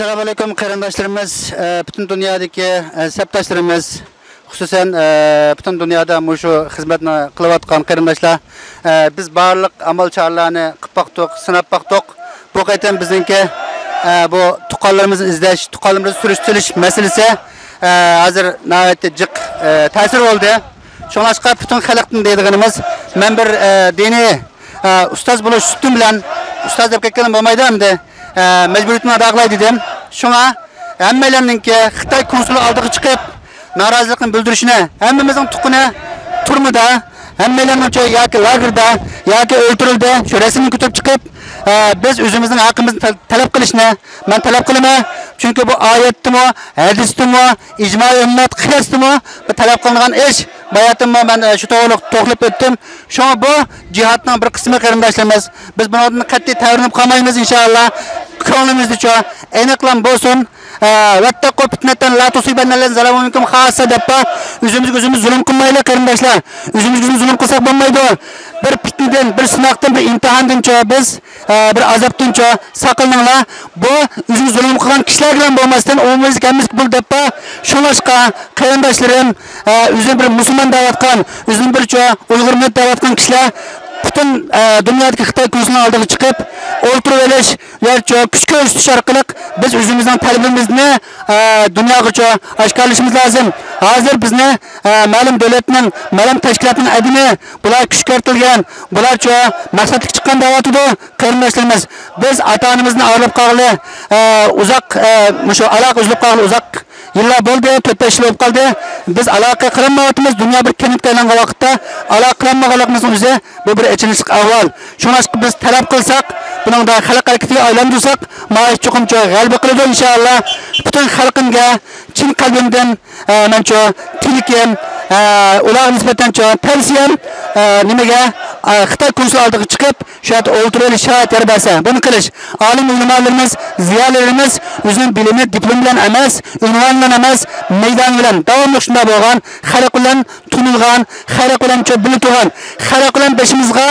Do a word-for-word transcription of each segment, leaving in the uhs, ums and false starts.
ئەسسالامۇ ئەلەيكۇم قېرىنداشلىرىمىز، ئە، پۈتۈن دۇنيادىكى، ئە، سەپداشلىرىمىز، خۇسۇسەن، ئە، پۈتۈن دۇنيادا مۇشۇ خىزمەتنى قىلىۋاتقان قېرىنداشلار. ئە، بىز بارلىق ئامال چارىلەرنى قىلىپ باقتۇق، سىناپ باقتۇق. بۇ قېتىم بىزنىڭكى، ئە، بۇ تۇغقانلىرىمىزنى ئىزدەش، تۇغقانلىرىمىزنى سۈرۈشتۈرۈش مەسىلىسى، ئە، ھازىر ناھايىتى جىق، ئە، تەسىر بولدى. شۇڭلاشقا پۈتۈن خەلقتىن دەيدىغىنىمىز، مەن بىر، ئە، دىنىي، ئە، ئۇستاز بولۇش سۈپىتىم بىلەن، ئۇستاز دەپ كەتكىلىمۇ بولمايدۇ ئەمدى، ئە، مەجبۇرىيىتىمنى ئادا قىلاي دېدىم. شۇڭا ھەممەيلەننىڭكى خىتاي كونسۇلى ئالدىغا چىقىپ، نارازىلىقنى بىلدۈرۈشىنى، ھەممىمىزنىڭ تۇغقىنى تۈرمىدە، ھەممەيلەننىڭ ياكى لاگېردا، ياكى ئۆلتۈرۈلدى، شۇ رەسىمنى كۆتۈرۈپ چىقىپ، ئە، بىز ئۆزىمىزنىڭ ھەققىمىزنى تەل-، تەلەپ قىلىشنى مەن تەلەپ قىلىمەن. چۈنكى بۇ ئايەتتىمۇ، ھەدىستىمۇ، ئىجمائىي ئۈممەت قىياستىمۇ بۇ تەلەپ قىلىنغان ئىش. باياتىنمۇ مەن، ئە، شۇ توغرىلىق توختىلىپ ئۆتتۈم. شۇڭا بۇ جىھادنىڭ بىر قىسمى قېرىنداشلىرىمىز. بىز بۇنىڭدىن قەتئىي تەۋرىنىپ قالمايمىز ئىنشائاللا. كۆڭلىمىزدىچۇ ئېنىقلام بولسۇن. ئە، ۋەتتەقۇ پىتنەتەن لا تۇسىبەننەللەزىنە زەلەمۇ مىنكۇم خاسسە دەپلا، ئۆزىمىزگە ئۆزىمىز زۇلۇم قىلمايلى قېرىنداشلار. ئۆزىمىزگە ئۆزىمىز زۇلۇم قىلساق بولمايدۇ. بىر پىتنىدىن، بىر سىناقتىن، بىر ئىمتىھاندىنچۇ بىز، ئە، بىر ئازابتىنچۇ ساقلىنىڭلار. بۇ ئۆزىگە زۇلۇم قىلغان كىشىلەرگىلا بولماستىن، ئومۇميۈزلۈك ھەممىسىگە بولىدۇ دەپلا. شۇڭلاشقا قېرىنداشلىرىم، ئە، ئۆزىنى بىر مۇسۇلمان دەۋاتقان، ئۆزىنى بىرچۇ ئۇيغۇر مىللىتى دەۋاتقان كىشىلەر پۈتۈن، ئە، دۇنيادىكى خىتاي كونسۇلىنىڭ ئالدىغا چىقىپ ئولتۇرۇۋېلىش، يەرچۇ كۈچ كۆرسىتىش ئارقىلىق بىز ئۆزىمىزنىڭ تەلىپىمىزنى، ئە، دۇنياغىچۇ ئاشكارىلىشىمىز لازىم. ھازىر بىزنى، ئە، مەلۇم دۆلەتنىڭ، مەلۇم تەشكىلاتنىڭ ئادىمى، بۇلار كۈچ كىرىتىلگەن، بۇلارچۇ مەقسەتلىك چىققان دەۋاتىدۇ قېرىنداشلىرىمىز. بىز ئاتا-ئانىمىزنى ئايرىلىپ قالغىلى، ئە، ئۇزاق، ئە، مۇشۇ ئالاقە ئۈزۈلۈپ قالغىلى ئۇزاق يىللار بولدى، تۆت بەش يىل بولۇپ قالدى. بىز ئالاقە قىلالمايۋاتىمىز. دۇنيا بىر كەنتكە ئايلانغان ۋاقىتتا ئالاقە قىلالمىغانلىقىمىزنىڭ ئۆزى بۇ بىر ئېچىنىشلىق ئەھۋال. شۇڭلاشقا بىز تەلەپ قىلساق، بۇنىڭدا خەلق ھەرىكىتىگە ئايلاندۇرساق، ماۋۇ ئىش چوقۇمچە غەلىبە قىلىدۇ ئىنشائاللا. پۈتۈن خەلقىمگە چىن قەلبىمدىن، ئە، مەنچۇ تىلىكىم، ئە، ئۇلارغا نىسبەتەنچۇ تەۋسىيەم، ئە، نېمىگە، ئە، خىتاي كونسۇل ئالدىغا چىقىپ، شۇ يەردە ئولتۇرۇۋېلىش شارائىت يارىتىلسە، بۇنى قىلىش. ئالىم ئۆلىمالىرىمىز، زىيالىيلىرىمىز ئۆزىنىڭ بىلىمى، دىپلوم بىلەن ئەمەس، ئۇنۋان بىلەن ئەمەس، مەيدان بىلەن داۋاملىق شۇنداق بولغان، خەلق بىلەن تونۇلغان، خەلق بىلەن چۆپ بىللە تۇرغان، خەلق بىلەن بېشىمىزغا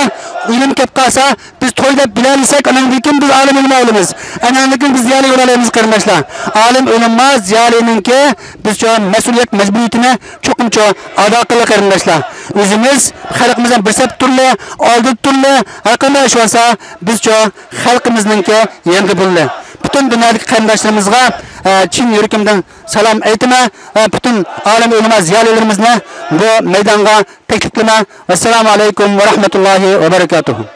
ئۆلۈم كەپ قالسا، بىز توي دەپ بىلەلىسەك، ئاناندىن كېيىن بىز ئالىم ئۆلىما بولىمىز. ئاناندىن كېيىن بىز زىيالىي بولالايمىز قېرىنداشلار. ئالىم ئۆلىما زىيالىينىڭكى بىزچۇ مەسئۇلىيەت مەجبۇرىيىتىنى چوقۇمچۇ ئادا قىلىلى قېرىنداشلار. ئۆزىمىز خەلقىمىزنىڭ بىر سەپتە تۇرىلى، ئالدىدا تۇرىلى، ھەر قانداق ئىش بولسا بىزچۇ خەلقىمىزنىڭكى يېنىدا بولىلى. پۈتۈن دۇنيادىكى قېرىنداشلىرىمىزغا، ئە، چىن يۈرىكىمدىن سالام ئېيتىمەن ۋە پۈتۈن ئالىم ئۆلىما زىيالىيلىرىمىزنى بۇ مەيدانغا تەكلىپ قىلىمەن. ۋەسسالامۇ ئەلەيكۇم ۋە رەھمەتۇللاھى ۋە بەرىكاتۇھۇ.